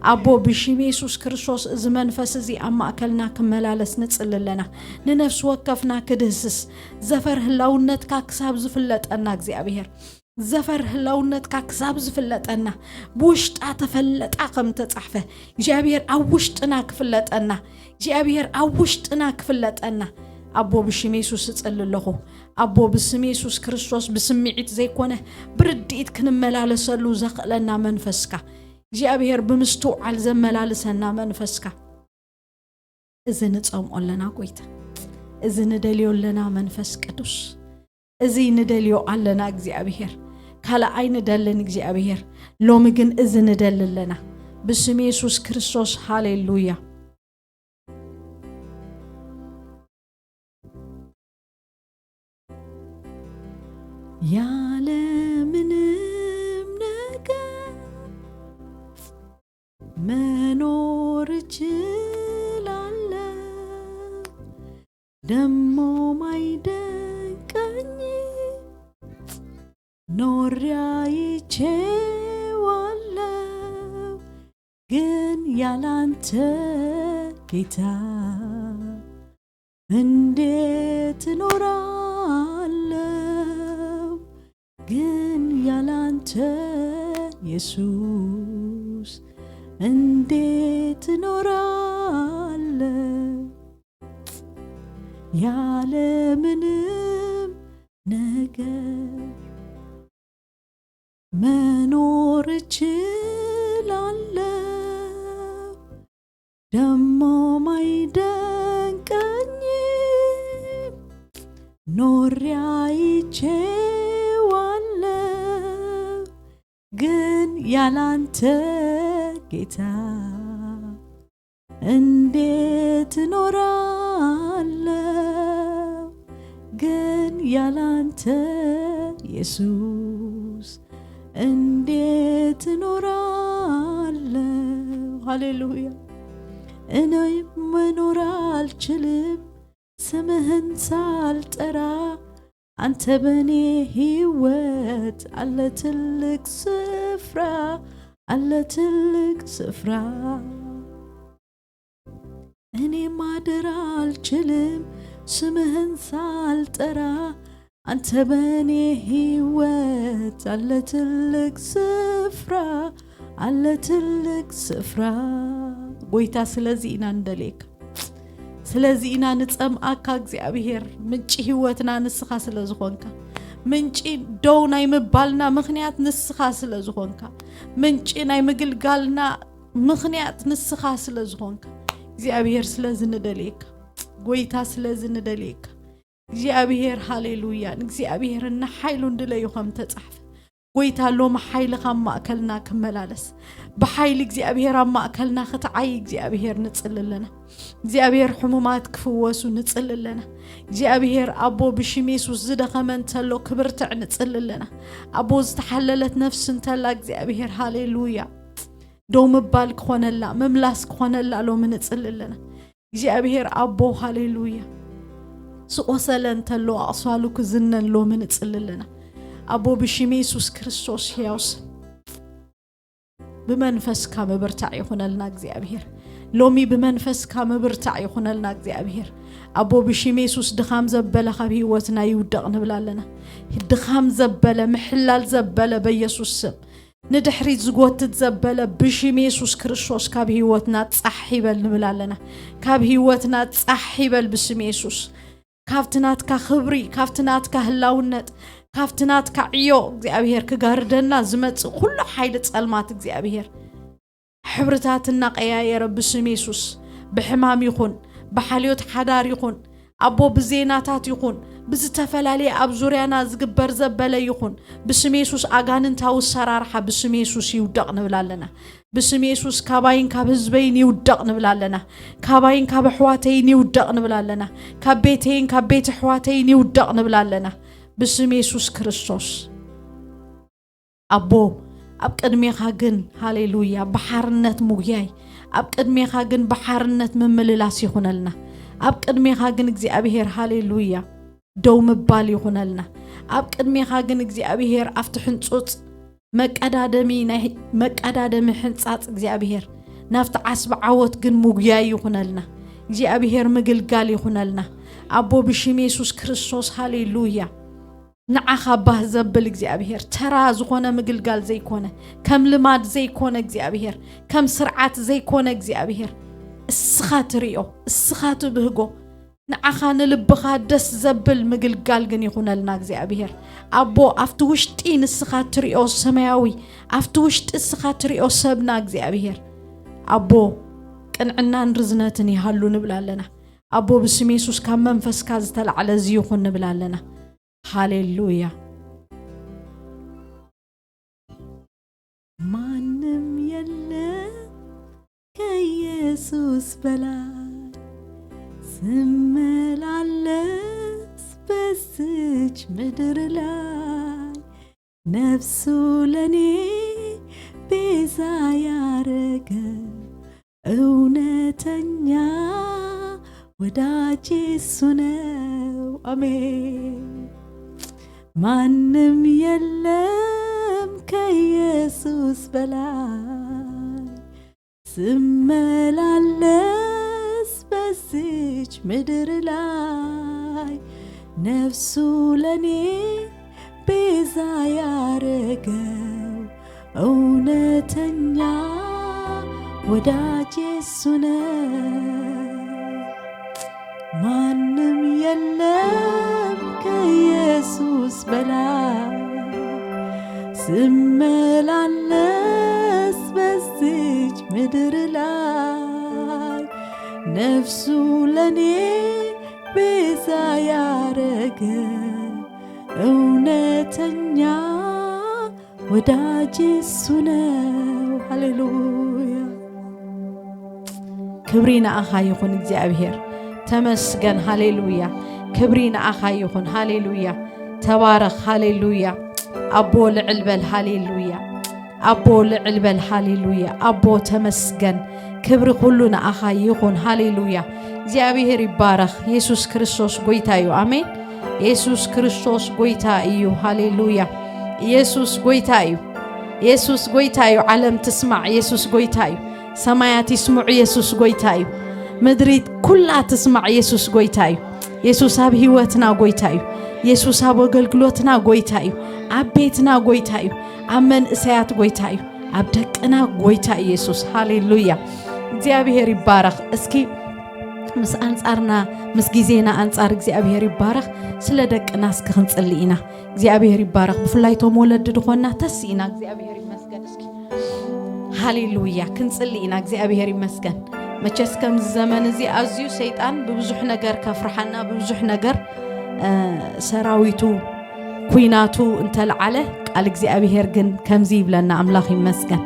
ኣቦ ብሽም የሱስ ክርስቶስ እዚ መንፈስ እዚ ኣብ ማእከልና ክመላለስ ንጽሊ ኣለና። ንነፍሲ ወከፍና ክድህስስ፣ ዘፈር ህላውነትካ ክሳብ ዝፍለጠና እግዚኣብሔር፣ ዘፈር ህላውነትካ ክሳብ ዝፍለጠና፣ ብውሽጣ ተፈለጣ ከም ተጻሕፈ እግዚኣብሔር ኣብ ውሽጥና ክፍለጠና፣ እግዚኣብሔር ኣብ ውሽጥና ክፍለጠና ኣቦ ብሽም የሱስ እጽሊ ኣለኹ። ኣቦ ብስም የሱስ ክርስቶስ ብስምዒት ዘይኮነ ብርድኢት ክንመላለሰሉ ዘኽእለና መንፈስካ እግዚኣብሔር ብምስትውዓል ዘመላልሰና መንፈስካ እዚ ንጸምኦ ኣለና ጎይታ፣ እዚ ንደልዮ ኣለና መንፈስ ቅዱስ፣ እዚ ንደልዮ ኣለና እግዚኣብሔር። ካልእ ኣይንደልን እግዚኣብሔር፣ ሎሚ ግን እዚ ንደሊ ኣለና ብስም የሱስ ክርስቶስ። ሃሌሉያ። ያለ ምንም ነገር መኖር እችላለሁ፣ ደሞ ማይደንቀኝ ኖሬ አይቼዋለሁ። ግን ያላንተ ጌታ እንዴት እኖራለሁ? ግን ያላንተ ኢየሱስ እንዴት እኖራለሁ? ያለ ምንም ነገር መኖር እችላለሁ። ደሞ ማይደንቀኝ ኖሬ አይቼዋለሁ። ግን ያላንተ ጌታ እንዴት እኖራለሁ? ግን ያላንተ ኢየሱስ እንዴት እኖራለሁ? ሃሌሉያ። እኔ መኖር አልችልም ስምህን ሳልጠራ፣ አንተ በኔ ህይወት አለ ትልቅ ስፍራ፣ አለ ትልቅ ስፍራ። እኔ ማደር አልችልም ስምህን ሳልጠራ፣ አንተ በኔ ህይወት አለ ትልቅ ስፍራ፣ አለ ትልቅ ስፍራ። ጎይታ ስለዚ ኢና ንደልየካ፣ ስለዚ ኢና ንጸምኣካ እግዚኣብሔር። ምንጪ ህይወትና ንስኻ ስለ ዝኾንካ፣ ምንጪ ደው ናይ ምባልና ምኽንያት ንስኻ ስለ ዝኾንካ፣ ምንጪ ናይ ምግልጋልና ምኽንያት ንስኻ ስለ ዝኾንካ እግዚኣብሔር ስለዚ ንደልየካ፣ ጎይታ ስለዚ ንደልየካ እግዚኣብሔር። ሃሌሉያ። ንእግዚኣብሔር ንሓይሉ ንድለዩ ከም ተጻሕፈ ጎይታ ሎሚ ሓይልኻ ኣብ ማእከልና ክመላለስ፣ ብሓይሊ እግዚኣብሔር ኣብ ማእከልና ክትዓይ እግዚኣብሔር ንጽሊ ኣለና። እግዚኣብሔር ሕሙማት ክፍወሱ ንጽሊ ኣለና። እግዚኣብሔር ኣቦ ብሽም የሱስ ዝደኸመ እንተሎ ክብርትዕ ንጽሊ ኣለና። ኣቦ ዝተሓለለት ነፍሲ እንተላ እግዚኣብሔር ሃሌሉያ ደው ምባል ክኾነላ፣ ምምላስ ክኾነላ ሎሚ ንጽሊ ኣለና። እግዚኣብሔር ኣቦ ሃሌሉያ ዝቆሰለ እንተሎ ኣቕሳሉ ክዝነን ሎሚ ንጽሊ ኣለና። ኣቦ ብሽም የሱስ ክርስቶስ ሕያው ስም ብመንፈስካ ምብርታዕ ይኹነልና እግዚኣብሔር። ሎሚ ብመንፈስካ ምብርታዕ ይኹነልና እግዚኣብሔር። ኣቦ ብሽም የሱስ ድኻም ዘበለ ካብ ህይወትና ይውደቕ ንብል ኣለና። ድኻም ዘበለ፣ ምሕላል ዘበለ በየሱስ ስም ንድሕሪት ዝጎትት ዘበለ ብሽም የሱስ ክርስቶስ ካብ ህይወትና ጻሕ ይበል ንብል ኣለና። ካብ ህይወትና ጻሕ ይበል ብስም የሱስ። ካብቲ ናትካ ክብሪ፣ ካብቲ ናትካ ህላውነት፣ ካብቲ ናትካ ዕዮ እግዚኣብሔር ክጋርደና ዝመጽእ ኩሉ ሓይሊ ጸልማት እግዚኣብሔር ሕብርታት እናቀያየረ ብስም የሱስ ብሕማም ይኹን ብሓልዮት ሓዳር ይኹን ኣቦ ብዜናታት ይኹን ብዝተፈላለየ ኣብ ዙርያና ዝግበር ዘበለ ይኹን ብስም የሱስ ኣጋንንታዊ ሰራርሓ ብስም የሱስ ይውደቕ ንብል ኣለና። ብስም የሱስ ካባይን ካብ ህዝበይን ይውደቕ ንብል ኣለና። ካባይን ካብ ኣሕዋተይን ይውደቕ ንብል ኣለና። ካብ ቤተይን ካብ ቤት ኣሕዋተይን ይውደቕ ንብል ኣለና። ብስም የሱስ ክርስቶስ ኣቦ ኣብ ቅድሜኻ ግን ሃሌሉያ ብሓርነት ምጉያይ ኣብ ቅድሜኻ ግን ብሓርነት ምምልላስ ይኹነልና። ኣብ ቅድሜኻ ግን እግዚኣብሔር ሃሌሉያ ደው ምባል ይኹነልና። ኣብ ቅድሜኻ ግን እግዚኣብሔር ኣብቲ ሕንጹጽ መቀዳደሚ ናይ መቀዳደሚ ሕንጻጽ እግዚኣብሔር ናብቲ ዓስቢ ዓወት ግን ምጉያይ ይኹነልና። እግዚኣብሔር ምግልጋል ይኹነልና። ኣቦ ብሽም የሱስ ክርስቶስ፣ ሃሌሉያ። ንዓኻ ባህ ዘብል እግዚኣብሔር፣ ተራ ዝኾነ ምግልጋል ዘይኮነ፣ ከም ልማድ ዘይኮነ እግዚኣብሔር፣ ከም ስርዓት ዘይኮነ እግዚኣብሔር፣ እስኻ ትሪኦ፣ እስኻ ትብህጎ፣ ንዓኻ ንልብኻ ደስ ዘብል ምግልጋል ግን ይኹነልና እግዚኣብሔር። ኣቦ ኣብቲ ውሽጢ ንስኻ ትሪኦ ሰማያዊ፣ ኣብቲ ውሽጢ እስኻ ትሪኦ ሰብና እግዚኣብሔር። ኣቦ ቅንዕናን ርዝነትን ይሃሉ ንብል ኣለና። ኣቦ ብስም የሱስ ካብ መንፈስካ ዝተላዕለ እዚ ይኹን ንብል ኣለና። ሃሌሉያ። ማንም የለም ከኢየሱስ በላይ፣ ስመላለስ በዝች ምድር ላይ፣ ነፍሱ ለኔ ቤዛ ያረገ እውነተኛ ወዳጄ እሱ ነው። አሜን። ማንም የለም ከኢየሱስ በላይ፣ ስመላለስ በዚች ምድር ላይ፣ ነፍሱ ለኔ ቤዛ ያረገው እውነተኛ ወዳጄ እሱ ነው። ማንም የለም ከኢየሱስ በላይ፣ ስመላለስ በዚች ምድር ላይ፣ ነፍሱ ለኔ ቤዛ ያረገ እውነተኛ ወዳጄ እሱ ነው። ሃሌሉያ። ክብሪ ንኣኻ ይኹን እግዚኣብሔር። ተመስገን። ሃሌሉያ። ክብሪ ንኣኻ ይኹን። ሃሌሉያ። ተባረኽ። ሃሌሉያ። ኣቦ ልዕል በል። ሃሌሉያ። ኣቦ ልዕል በል። ሃሌሉያ። ኣቦ ተመስገን። ክብሪ ኩሉ ንኣኻ ይኹን። ሃሌሉያ። እግዚኣብሔር ይባረኽ። የሱስ ክርስቶስ ጎይታ እዩ። ኣሜን። የሱስ ክርስቶስ ጎይታ እዩ። ሃሌሉያ። የሱስ ጎይታ እዩ። የሱስ ጎይታ እዩ። ዓለም ትስማዕ፣ የሱስ ጎይታ እዩ። ሰማያት ይስምዑ፣ የሱስ ጎይታ እዩ። ምድሪ ኩላ ትስማዕ፣ የሱስ ጎይታ እዩ። የሱስ ኣብ ህይወትና ጎይታ እዩ። የሱስ ኣብ ኣገልግሎትና ጎይታ እዩ። ኣብ ቤትና ጎይታ እዩ። ኣብ መንእሰያት ጎይታ እዩ። ኣብ ደቅና ጎይታ እዩ የሱስ። ሃሌሉያ። እግዚኣብሔር ይባረኽ። እስኪ ምስ ኣንጻርና፣ ምስ ግዜና ኣንጻር እግዚኣብሔር ይባረኽ። ስለ ደቅና እስኪ ክንጽሊ ኢና። እግዚኣብሔር ይባረኽ። ብፍላይ እቶም ወለዲ ዝኾንና ተስ ኢና። እግዚኣብሔር ይመስገን። እስኪ ሃሌሉያ። ክንጽሊ ኢና። እግዚኣብሔር ይመስገን። መቸስ ከምዚ ዘመን እዚ ኣዝዩ ሰይጣን ብብዙሕ ነገር ከፍርሓና፣ ብብዙሕ ነገር፣ እ፣ ሰራዊቱ፣ ኩናቱ እንተልዓለ፣ ቃል እግዚኣብሔር ግን ከምዚ ይብለና። ኣምላኽ ይመስገን።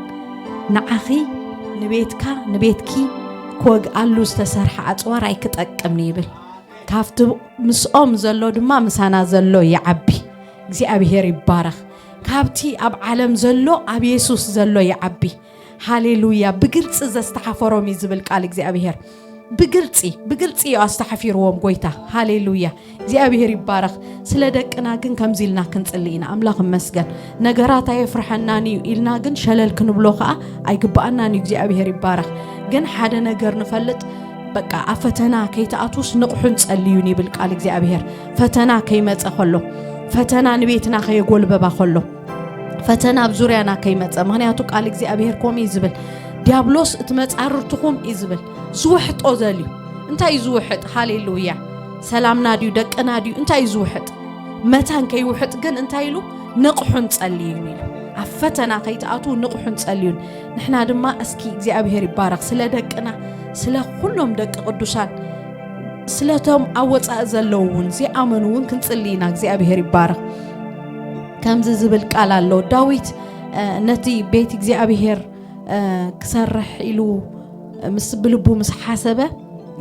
ንዓኺ፣ ንቤትካ፣ ንቤትኪ ክወግኣሉ ዝተሰርሐ ኣጽዋር ኣይክጠቅምን ይብል። ካብቲ ምስኦም ዘሎ ድማ ምሳና ዘሎ ይዓቢ። እግዚኣብሔር ይባረኽ። ካብቲ ኣብ ዓለም ዘሎ ኣብ የሱስ ዘሎ ይዓቢ። ሃሌሉያ። ብግልጺ ዘስተሓፈሮም እዩ ዝብል ቃል እግዚኣብሔር። ብግልጺ፣ ብግልጺ እዩ ኣስተሓፊርዎም ጎይታ። ሃሌሉያ። እግዚኣብሔር ይባረኽ። ስለ ደቅና ግን ከምዚ ኢልና ክንጽሊ ኢና። ኣምላኽ እመስገን። ነገራት ኣየፍርሐናን እዩ ኢልና ግን ሸለል ክንብሎ ከኣ ኣይግብኣናን እዩ። እግዚኣብሔር ይባረኽ። ግን ሓደ ነገር ንፈልጥ፣ በቃ ኣብ ፈተና ከይትኣትዉስ ንቕሑን ጸልዩን ይብል ቃል እግዚኣብሔር። ፈተና ከይመጸ ከሎ፣ ፈተና ንቤትና ከየጎልበባ ከሎ፣ ፈተና ኣብ ዙርያና ከይመጸ። ምኽንያቱ ቃል እግዚኣብሔር ከምኡ እዩ ዝብል፣ ዲያብሎስ እቲ መጻርርትኹም እዩ ዝብል። ዝውሕጦ ዘልዩ። እንታይ እዩ ዝውሕጥ? ሃሌሉያ። ሰላምና ድዩ? ደቅና ድዩ? እንታይ እዩ ዝውሕጥ? መታን ከይውሕጥ ግን እንታይ ኢሉ? ንቕሑን ጸልዩን ኢሉ። ኣብ ፈተና ከይትኣትዉ ንቕሑን ጸልዩን። ንሕና ድማ እስኪ እግዚኣብሔር ይባረኽ። ስለ ደቅና፣ ስለ ኩሎም ደቂ ቅዱሳን፣ ስለቶም ኣብ ወጻኢ ዘለዉ እውን፣ ዘይኣመኑ እውን ክንጽሊ ኢና። እግዚኣብሔር ይባረኽ። ከምዚ ዝብል ቃል ኣሎ። ዳዊት፣ እ፣ ነቲ ቤት እግዚኣብሔር፣ እ፣ ክሰርሕ ኢሉ ምስ፣ ብልቡ ምስ ሓሰበ፣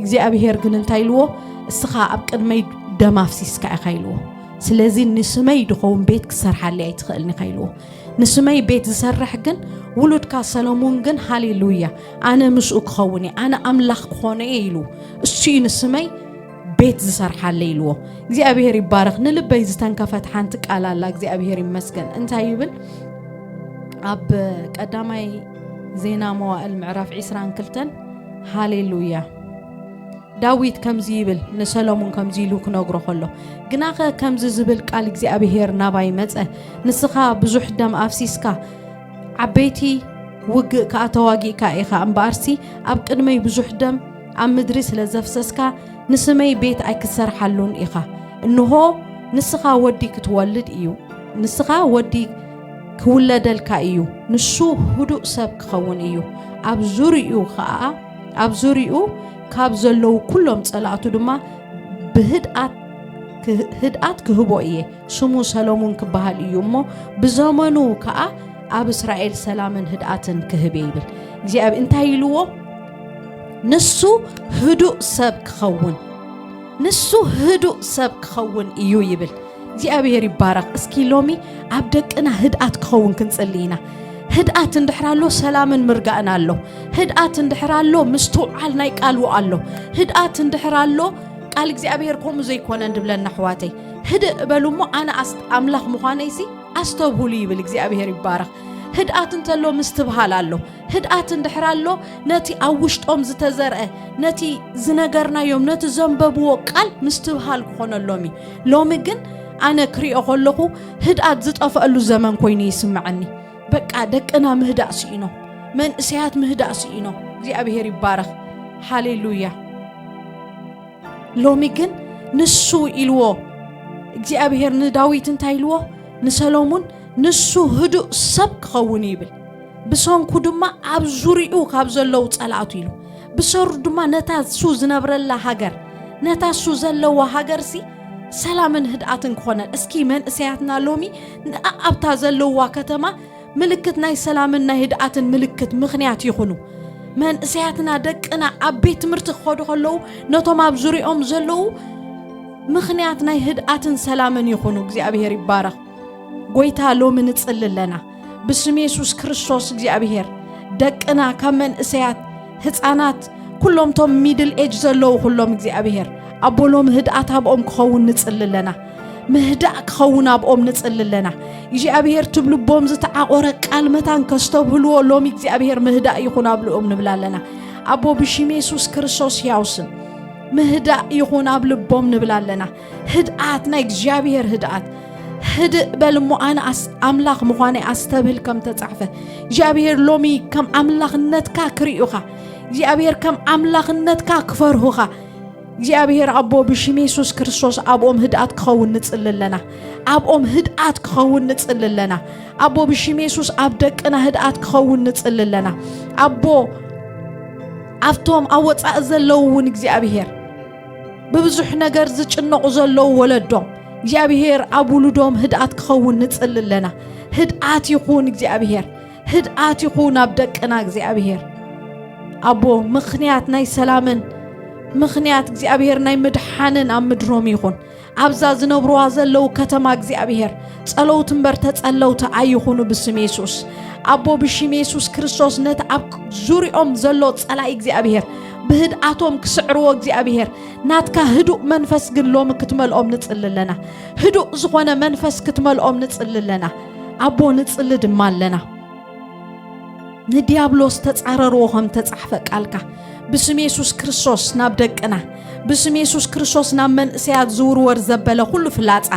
እግዚኣብሔር ግን እንታይ ኢልዎ? "እስኻ ኣብ ቅድመይ ደም ኣፍሲስካ ኢኻ" ኢልዎ። "ስለዚ ንስመይ ድኸውን ቤት ክትሰርሓለይ ኣይትኽእልን ኢኻ" ኢልዎ። ንስመይ ቤት ዝሰርሕ ግን ውሉድካ ሰሎሞን ግን፣ ሃሌሉያ፣ ኣነ ምስኡ ክኸውን እየ፣ ኣነ ኣምላኽ ክኾኖ እየ ኢሉ። እሱ እዩ ንስመይ ቤት ዝሰርሓለይ ኢልዎ። እግዚኣብሔር ይባረኽ። ንልበይ ዝተንከፈት ሓንቲ ቃል ኣላ። እግዚኣብሔር ይመስገን። እንታይ ይብል? ኣብ ቀዳማይ ዜና መዋእል ምዕራፍ ዕስራን ክልተን። ሃሌሉያ። ዳዊት ከምዚ ይብል፣ ንሰሎሞን ከምዚ ኢሉ ክነግሮ ከሎ፣ ግናኸ ከምዚ ዝብል ቃል እግዚኣብሔር ናባይ መጸ፣ ንስኻ ብዙሕ ደም ኣፍሲስካ፣ ዓበይቲ ውግእ ከኣ ተዋጊእካ ኢኻ፣ እምበኣርሲ ኣብ ቅድመይ ብዙሕ ደም ኣብ ምድሪ ስለ ዘፍሰስካ፣ ንስመይ ቤት ኣይክትሰርሓሉን ኢኻ። እንሆ፣ ንስኻ ወዲ ክትወልድ እዩ፣ ንስኻ ወዲ ክውለደልካ እዩ፣ ንሱ ህዱእ ሰብ ክኸውን እዩ። ኣብ ዙርያኡ ኸኣ፣ ኣብ ዙርያኡ ካብ ዘለዉ ኩሎም ጸላእቱ ድማ ብህድኣት ክህ-፣ ህድኣት ክህቦ እየ። ስሙ ሰሎሙን ክበሃል እዩ እሞ፣ ብዘመኑ ከኣ ኣብ እስራኤል ሰላምን ህድኣትን ክህብ እየ ይብል እግዚኣብሔር። እንታይ ኢልዎ? ንሱ ህዱእ ሰብ ክኸውን፣ ንሱ ህዱእ ሰብ ክኸውን እዩ ይብል። እግዚኣብሔር ይባረኽ። እስኪ ሎሚ ኣብ ደቅና ህድኣት ክኸውን ክንጽሊ ኢና። ህድኣት እንድሕር ኣሎ ሰላምን ምርጋእን ኣሎ። ህድኣት እንድሕር ኣሎ ምስትውዓል ናይ ቃሉ ኣሎ። ህድኣት እንድሕር ኣሎ ቃል እግዚኣብሔር ከምኡ ዘይኮነ እንድብለና ኣሕዋተይ። ህድእ በሉ እሞ ኣነ ኣስ-፣ ኣምላኽ ምዃነይሲ ኣስተብህሉ ይብል እግዚኣብሔር ይባረኽ። ህድኣት እንተሎ ምስትብሃል ኣሎ። ህድኣት እንድሕር ኣሎ ነቲ ኣብ ውሽጦም ዝተዘርአ፣ ነቲ ዝነገርናዮም፣ ነቲ ዘንበብዎ ቃል ምስትብሃል ክኾነሎም እዩ። ሎሚ ግን ኣነ ክሪኦ ከለኹ ህድኣት ዝጠፍአሉ ዘመን ኮይኑ ይስምዐኒ። በቃ ደቅና ምህዳእ ስኢኖም፣ መንእሰያት ምህዳእ ስኢኖም። እግዚኣብሔር ይባረኽ። ሃሌሉያ። ሎሚ ግን ንሱ ኢልዎ፣ እግዚኣብሔር ንዳዊት እንታይ ኢልዎ? ንሰሎሙን ንሱ ህዱእ ሰብ ክኸውን ይብል፣ ብሰንኩ ድማ ኣብ ዙርያኡ ካብ ዘለዉ ጸላእቱ ኢሉ፣ ብሰሩ ድማ ነታ እሱ ዝነብረላ ሃገር፣ ነታ እሱ ዘለዋ ሃገርሲ ሰላምን ህድኣትን ክኾነን። እስኪ መንእሰያትና ሎሚ ንኣ-፣ ኣብታ ዘለዋ ከተማ ምልክት ናይ ሰላምን ናይ ህድኣትን ምልክት ምኽንያት ይኹኑ። መንእሰያትና ደቅና ኣብ ቤት ትምህርቲ ክኸዱ ከለዉ ነቶም ኣብ ዙርያኦም ዘለዉ ምኽንያት ናይ ህድኣትን ሰላምን ይኹኑ። እግዚኣብሔር ይባረኽ። ጎይታ ሎሚ ንጽሊ ኣለና። ብስም የሱስ ክርስቶስ እግዚኣብሔር ደቅና ካብ መንእሰያት፣ ህፃናት፣ ኩሎም ቶም ሚድል ኤጅ ዘለዉ ኩሎም እግዚኣብሔር ኣቦ ሎሚ ህድኣት ኣብኦም ክኸውን ንጽሊ ኣለና። ምህዳእ ክኸውን ኣብኦም ንጽሊ ኣለና። እግዚኣብሔር ትብ ልቦም ዝተዓቆረ ቃል መታን ከስተብህልዎ ሎሚ እግዚኣብሔር ምህዳእ ይኹን ኣብ ልኦም ንብላ ኣለና። ኣቦ ብሽም የሱስ ክርስቶስ ሕያው ስም ምህዳእ ይኹን ኣብ ልቦም ንብላ ኣለና። ህድኣት ናይ እግዚኣብሔር ህድኣት። ህድእ በል እሞ ኣነ ኣስ-፣ ኣምላኽ ምዃነይ ኣስተብህል ከም ተጻሕፈ። እግዚኣብሔር ሎሚ ከም ኣምላኽነትካ ክርእዩኻ። እግዚኣብሔር ከም ኣምላኽነትካ ክፈርሁኻ። እግዚኣብሔር ኣቦ ብሽም የሱስ ክርስቶስ ኣብኦም ህድኣት ክኸውን ንጽሊ ኣለና። ኣብኦም ህድኣት ክኸውን ንጽሊ ኣለና። ኣቦ ብሽም የሱስ ኣብ ደቅና ህድኣት ክኸውን ንጽሊ ኣለና። ኣቦ ኣብቶም ኣብ ወጻኢ ዘለዉ እውን እግዚኣብሔር ብብዙሕ ነገር ዝጭነቑ ዘለዉ ወለዶም እግዚኣብሔር ኣብ ውሉዶም ህድኣት ክኸውን ንጽሊ ኣለና። ህድኣት ይኹን እግዚኣብሔር፣ ህድኣት ይኹን ኣብ ደቅና እግዚኣብሔር። ኣቦ ምኽንያት ናይ ሰላምን ምኽንያት እግዚኣብሔር ናይ ምድሓንን ኣብ ምድሮም ይኹን። ኣብዛ ዝነብርዋ ዘለዉ ከተማ እግዚኣብሔር ጸለውቲ እምበር ተጸለውቲ ኣይኹኑ ብስም የሱስ። ኣቦ ብሽም የሱስ ክርስቶስ ነቲ ኣብ ዙርኦም ዘሎ ጸላኢ እግዚኣብሔር ብህድኣቶም ክስዕርዎ እግዚኣብሔር ናትካ ህዱእ መንፈስ ግን ሎሚ ክትመልኦም ንጽሊ ኣለና። ህዱእ ዝኾነ መንፈስ ክትመልኦም ንጽሊ ኣለና። ኣቦ ንጽሊ ድማ ኣለና። ንዲያብሎስ ተጻረርዎ ከም ተጻሕፈ ቃልካ። ብስም የሱስ ክርስቶስ ናብ ደቅና፣ ብስም የሱስ ክርስቶስ ናብ መንእሰያት ዝውርወር ዘበለ ኩሉ ፍላጻ፣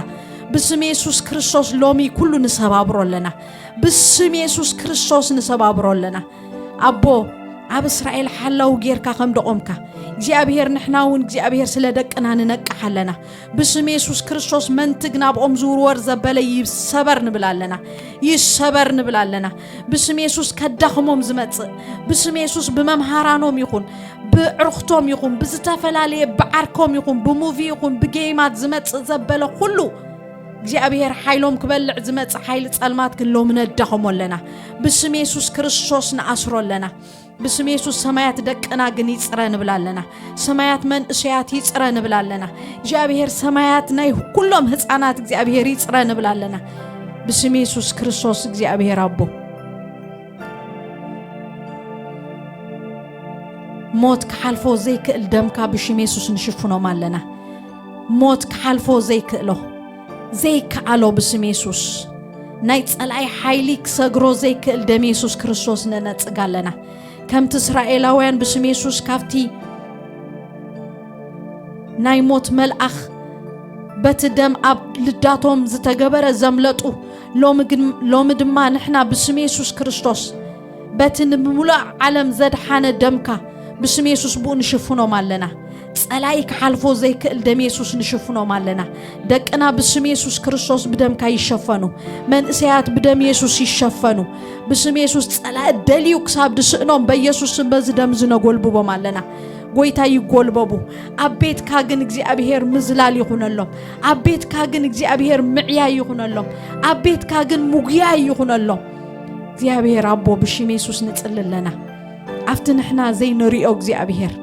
ብስም የሱስ ክርስቶስ ሎሚ ኩሉ ንሰባብሮ ኣለና። ብስም የሱስ ክርስቶስ ንሰባብሮ ኣለና። ኣቦ፣ ኣብ እስራኤል ሓላው ጌርካ ከም ደቖምካ፣ እግዚኣብሔር ንሕና እውን እግዚኣብሔር ስለ ደቅና ንነቅሕ ኣለና። ብስም የሱስ ክርስቶስ መንትግ ናብኦም ዝውርወር ዘበለ ይሰበር ንብል ኣለና። ይሰበር ንብል ኣለና። ብስም የሱስ ከዳኽሞም ዝመጽእ፣ ብስም የሱስ ብመምሃራኖም ይኹን፣ ብዕርኽቶም ይኹን፣ ብዝተፈላለየ ብዓርኮም ይኹን፣ ብሙቪ ይኹን፣ ብጌይማት ዝመጽእ ዘበለ ኩሉ እግዚኣብሔር ሓይሎም ክበልዕ ዝመጽእ ሓይሊ ጸልማት ግን ሎሚ ነዳኽሞ ኣለና። ብስም የሱስ ክርስቶስ ንኣስሮ ኣለና። ብስም የሱስ ሰማያት ደቅና ግን ይጽረ ንብል ኣለና። ሰማያት መንእሰያት ይጽረ ንብል ኣለና። እግዚኣብሔር ሰማያት ናይ ኩሎም ህጻናት እግዚኣብሔር ይጽረ ንብል ኣለና። ብስም የሱስ ክርስቶስ እግዚኣብሔር ኣቦ፣ ሞት ክሓልፎ ዘይክእል ደምካ ብሽም የሱስ ንሽፍኖም ኣለና። ሞት ክሓልፎ ዘይክእሎ፣ ዘይከኣሎ ብስም የሱስ ናይ ጸላኢ ሓይሊ ክሰግሮ ዘይክእል ደም የሱስ ክርስቶስ ነነጽግ ኣለና። ከምቲ እስራኤላውያን ብስም የሱስ ካብቲ ናይ ሞት መልኣኽ በቲ ደም ኣብ ልዳቶም ዝተገበረ ዘምለጡ፣ ሎሚ ግን-፣ ሎሚ ድማ ንሕና ብስም የሱስ ክርስቶስ በቲ ንምሉእ ዓለም ዘድሓነ ደምካ ብስም የሱስ ብኡ ንሽፍኖም ኣለና። ጸላኢ ክሓልፎ ዘይክእል ደም የሱስ ንሽፍኖም ኣለና። ደቅና ብስም የሱስ ክርስቶስ ብደምካ ይሸፈኑ። መንእሰያት ብደም የሱስ ይሸፈኑ። ብስም የሱስ ጸላኢ ደልዩ ክሳብ ድስእኖም በየሱስ ስም በዚ ደም እዚ ነጎልብቦም ኣለና። ጎይታ ይጎልበቡ። ኣብ ቤትካ ግን እግዚኣብሔር ምዝላል ይኹነሎም። ኣብ ቤትካ ግን እግዚኣብሔር ምዕያይ ይኹነሎም። ኣብ ቤትካ ግን ምጉያይ ይኹነሎም። እግዚኣብሔር ኣቦ ብሽም የሱስ ንጽሊ ኣለና። ኣብቲ ንሕና ዘይንሪኦ እግዚኣብሔር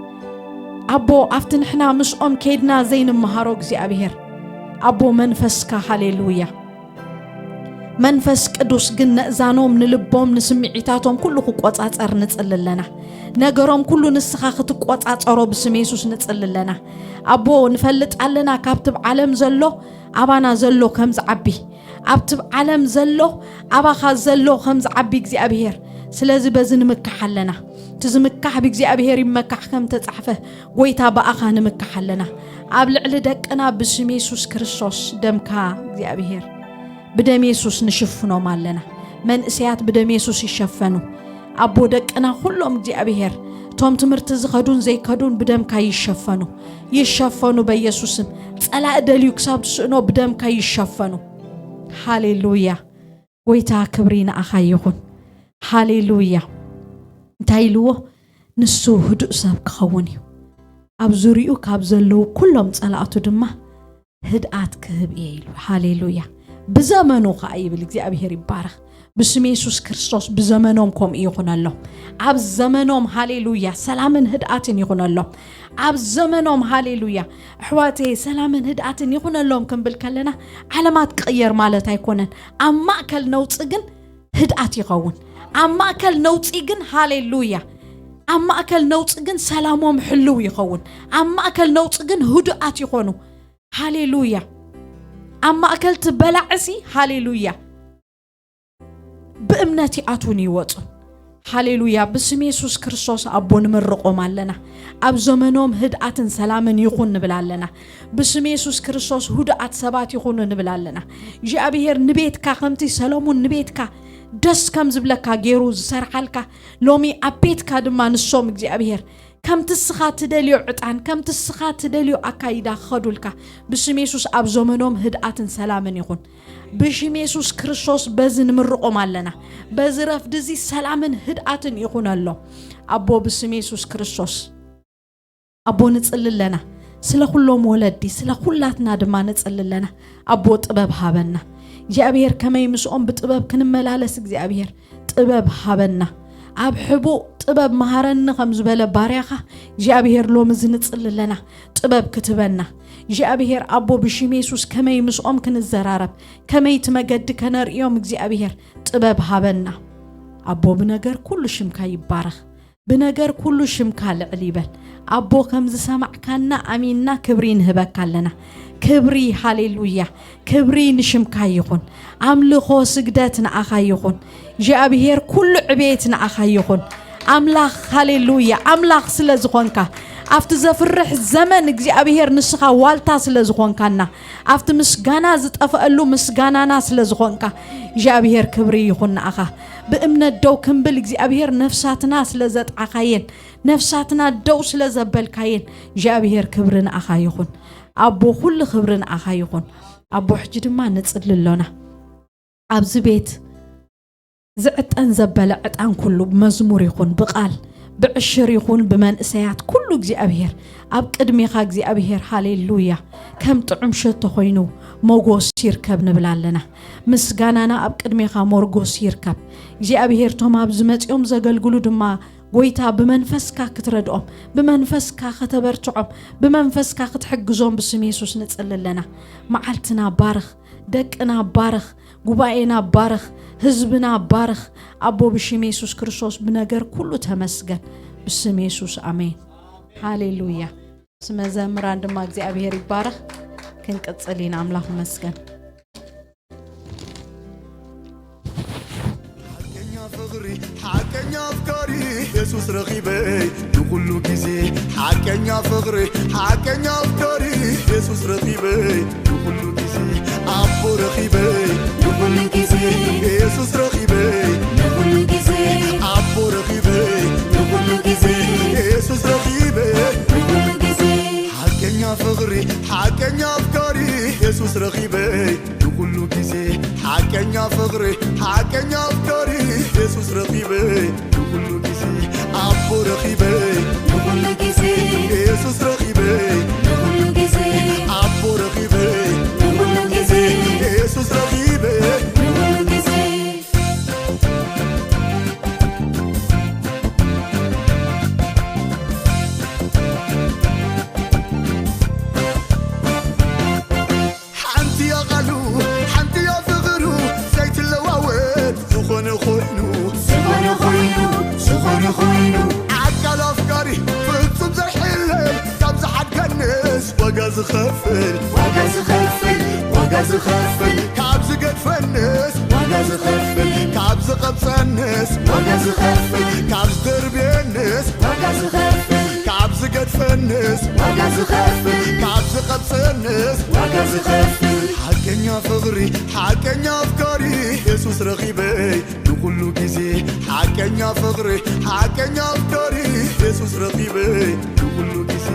ኣቦ፣ ኣብቲ ንሕና ምስኦም ከይድና ዘይንመሃሮ እግዚኣብሔር ኣቦ መንፈስካ፣ ሃሌሉያ። መንፈስ ቅዱስ ግን ነእዛኖም፣ ንልቦም፣ ንስምዒታቶም ኩሉ ክቆጻጸር ንጽሊ ኣለና። ነገሮም ኩሉ ንስኻ ክትቆጻጸሮ ብስም የሱስ ንጽሊ ኣለና። ኣቦ ንፈልጥ ኣለና ካብቲ ብ ዓለም ዘሎ ኣባና ዘሎ ከም ዝዓቢ፣ ኣብቲ ብ ዓለም ዘሎ ኣባኻ ዘሎ ከም ዝዓቢ እግዚኣብሔር። ስለዚ በዚ ንምካሕ ኣለና። እቲ ዝምካሕ ብእግዚኣብሔር ይመካሕ ከም ተጻሕፈ፣ ጎይታ ብኣኻ ንምካሕ ኣለና። ኣብ ልዕሊ ደቅና ብስም የሱስ ክርስቶስ ደምካ እግዚኣብሔር፣ ብደም የሱስ ንሽፍኖም ኣለና። መንእሰያት ብደም የሱስ ይሸፈኑ። ኣቦ ደቅና ኩሎም እግዚኣብሔር፣ እቶም ትምህርቲ ዝኸዱን ዘይከዱን ብደምካ ይሸፈኑ። ይሸፈኑ በየሱስም። ጸላኢ ደልዩ ክሳብ ዝስእኖ ብደምካ ይሸፈኑ። ሃሌሉያ። ጎይታ ክብሪ ንኣኻ ይኹን። ሃሌሉያ። እንታይ ኢልዎ? ንሱ ህዱእ ሰብ ክኸውን እዩ። ኣብ ዙሪኡ ካብ ዘለዉ ኩሎም ጸላእቱ ድማ ህድኣት ክህብ እየ ኢሉ። ሃሌሉያ። ብዘመኑ ኸኣ ይብል እግዚኣብሔር ይባረኽ። ብስም የሱስ ክርስቶስ ብዘመኖም ከምኡ ይኹነሎም። ኣብ ዘመኖም ሃሌሉያ ሰላምን ህድኣትን ይኹነሎም። ኣብ ዘመኖም ሃሌሉያ ኣሕዋተየ ሰላምን ህድኣትን ይኹነሎም ክንብል ከለና ዓለማት ክቕየር ማለት ኣይኮነን። ኣብ ማእከል ነውጺ ግን ህድኣት ይኸውን። ኣብ ማእከል ነውጺ ግን ሃሌሉያ፣ ኣብ ማእከል ነውጺ ግን ሰላሞም ሕልው ይኸውን። ኣብ ማእከል ነውጺ ግን ህዱኣት ይኾኑ። ሃሌሉያ። ኣብ ማእከል እቲ በላዕሲ ሃሌሉያ ብእምነት ይኣትዉን ይወጹን። ሃሌሉያ። ብስም የሱስ ክርስቶስ ኣቦ ንምርቖም ኣለና። ኣብ ዘመኖም ህድኣትን ሰላምን ይኹን ንብል ኣለና። ብስም የሱስ ክርስቶስ ህዱኣት ሰባት ይኹኑ ንብል ኣለና። እግዚኣብሔር ንቤትካ ከምቲ ሰሎሙን ንቤትካ ደስ ከም ዝብለካ ገይሩ ዝሰርሓልካ፣ ሎሚ ኣብ ቤትካ ድማ ንሶም እግዚኣብሔር ከምቲ እስኻ ትደልዮ ዕጣን፣ ከምቲ እስኻ ትደልዮ ኣካይዳ ክኸዱልካ፣ ብስም የሱስ ኣብ ዘመኖም ህድኣትን ሰላምን ይኹን። ብሽም የሱስ ክርስቶስ በዚ ንምርቖም ኣለና። በዚ ረፍዲ እዚ ሰላምን ህድኣትን ይኹነሎም። ኣቦ ብስም የሱስ ክርስቶስ ኣቦ ንጽሊ ኣለና። ስለ ኩሎም ወለዲ፣ ስለ ኩላትና ድማ ንጽሊ ኣለና። ኣቦ ጥበብ ሃበና። እግዚኣብሔር ከመይ ምስኦም ብጥበብ ክንመላለስ እግዚኣብሔር ጥበብ ሃበና። ኣብ ሕቡእ ጥበብ መሃረኒ ከም ዝበለ ባርያኻ እግዚኣብሔር ሎሚ እዚ ንጽሊ ኣለና። ጥበብ ክትበና እግዚኣብሔር ኣቦ ብሽም የሱስ ከመይ ምስኦም ክንዘራረብ፣ ከመይ እቲ መገዲ ከነርእዮም እግዚኣብሔር ጥበብ ሃበና። ኣቦ ብነገር ኩሉ ሽምካ ይባረኽ። ብነገር ኩሉ ሽምካ ልዕል ይበል። ኣቦ ከም ዝሰማዕካና ኣሚንና ክብሪ ንህበካ ኣለና። ክብሪ ሃሌሉያ ክብሪ ንሽምካ ይኹን። ኣምልኾ ስግደት ንኣኻ ይኹን። እግዚኣብሔር ኩሉ ዕቤት ንኣኻ ይኹን። ኣምላኽ ሃሌሉያ ኣምላኽ ስለ ዝኾንካ ኣብቲ ዘፍርሕ ዘመን እግዚኣብሔር ንስኻ ዋልታ ስለ ዝኾንካና ኣብቲ ምስጋና ዝጠፍአሉ ምስጋናና ስለ ዝኾንካ እግዚኣብሔር ክብሪ ይኹን ንኣኻ። ብእምነት ደው ክንብል እግዚኣብሔር ነፍሳትና ስለ ዘጥዓኻየን ነፍሳትና ደው ስለ ዘበልካየን እግዚኣብሔር ክብሪ ንኣኻ ይኹን። ኣቦ ኩሉ ክብሪ ንኣኻ ይኹን። ኣቦ ሕጂ ድማ ንጽሊ ኣሎና ኣብዚ ቤት ዝዕጠን ዘበለ ዕጣን ኩሉ ብመዝሙር ይኹን ብቓል ብዕሽር ይኹን ብመንእሰያት ኩሉ እግዚኣብሔር ኣብ ቅድሜኻ እግዚኣብሔር ሃሌሉያ ከም ጥዑም ሸቶ ኮይኑ ሞጎስ ይርከብ ንብል ኣለና። ምስጋናና ኣብ ቅድሜኻ ሞርጎስ ይርከብ እግዚኣብሔር። ቶም ኣብዚ መጺኦም ዘገልግሉ ድማ ጎይታ ብመንፈስካ ክትረድኦም ብመንፈስካ ከተበርትዖም ብመንፈስካ ክትሕግዞም ብስም የሱስ ንጽሊ ኣለና። መዓልትና ባርኽ፣ ደቅና ባርኽ፣ ጉባኤና ባርኽ፣ ህዝብና ባርኽ። ኣቦ ብሽም የሱስ ክርስቶስ ብነገር ኩሉ ተመስገን። ብስም የሱስ ኣሜን። ሃሌሉያ። ስመ ዘምራን ድማ እግዚኣብሔር ይባረኽ። ክንቅጽል ኢና። ኣምላኽ ይመስገን። ረኺበይ ንኹሉ ግዜ ሓቀኛ ፍቕሪ ሓቀኛ ኣፍቃሪ የሱስ ረኺበይ ንኹሉ ግዜ ኣቦ ረኺበይ ንኹሉ ግዜ የሱስ ረኺበይ ንኹሉ ግዜ ኣቦ ረኺበይ ንኹሉ ግዜ የሱስ ረኺበይ ንኹሉ ግዜ ሓቀኛ ፍቕሪ ሓቀኛ ኣፍቃሪ የሱስ ረኺበይ ንኹሉ ግዜ ሓቀኛ ፍቕሪ ሓቀኛ ኣፍቃሪ የሱስ ረኺበይ ንኹሉ ግዜ ኣቦ ረኺበይ ንኹሉ ግዜ የሱስ ረኺበይ ንኹሉ ግዜ ኣቦ ረኺበይ ንኹሉ ግዜ የሱስ ረኺበይ ንኹሉ ግዜ ሓንቲ እያ ቃሉ ሓንቲ እያ ፍቕሩ ዘይትለዋወጥ ዝኾነ ኮይኑ ዝኾነ ኮይኑ ዝኾነ ኮይኑ ኣካል ኣፍቃሪ ፍጹም ዘይሕለል ካብ ዝሓድገንስ ዋጋ ዝኸፍል ዋጋ ዝኸፍል ዋጋ ዝኸፍል ካብ ዝገድፈንስ ዋጋ ዝኸፍል ካብ ዝቐብጸንስ ዋጋ ዝኸፍል ካብ ዝደርብየንስ ዋጋ ዝኸፍል ካብ ዝገድፈንስ ዋጋ ዝኸፍል ካብ ዝቐብጸንስ ዋጋ ዝኸፍል ሓቀኛ ፍቕሪ ሓቀኛ ኣፍቃሪ የሱስ ረኺበይ ንኹሉ ግዜ ሓቀኛ ፍቕሪ ሓቀኛ ኣፍቃሪ የሱስ ረኺበይ ንኹሉ ግዜ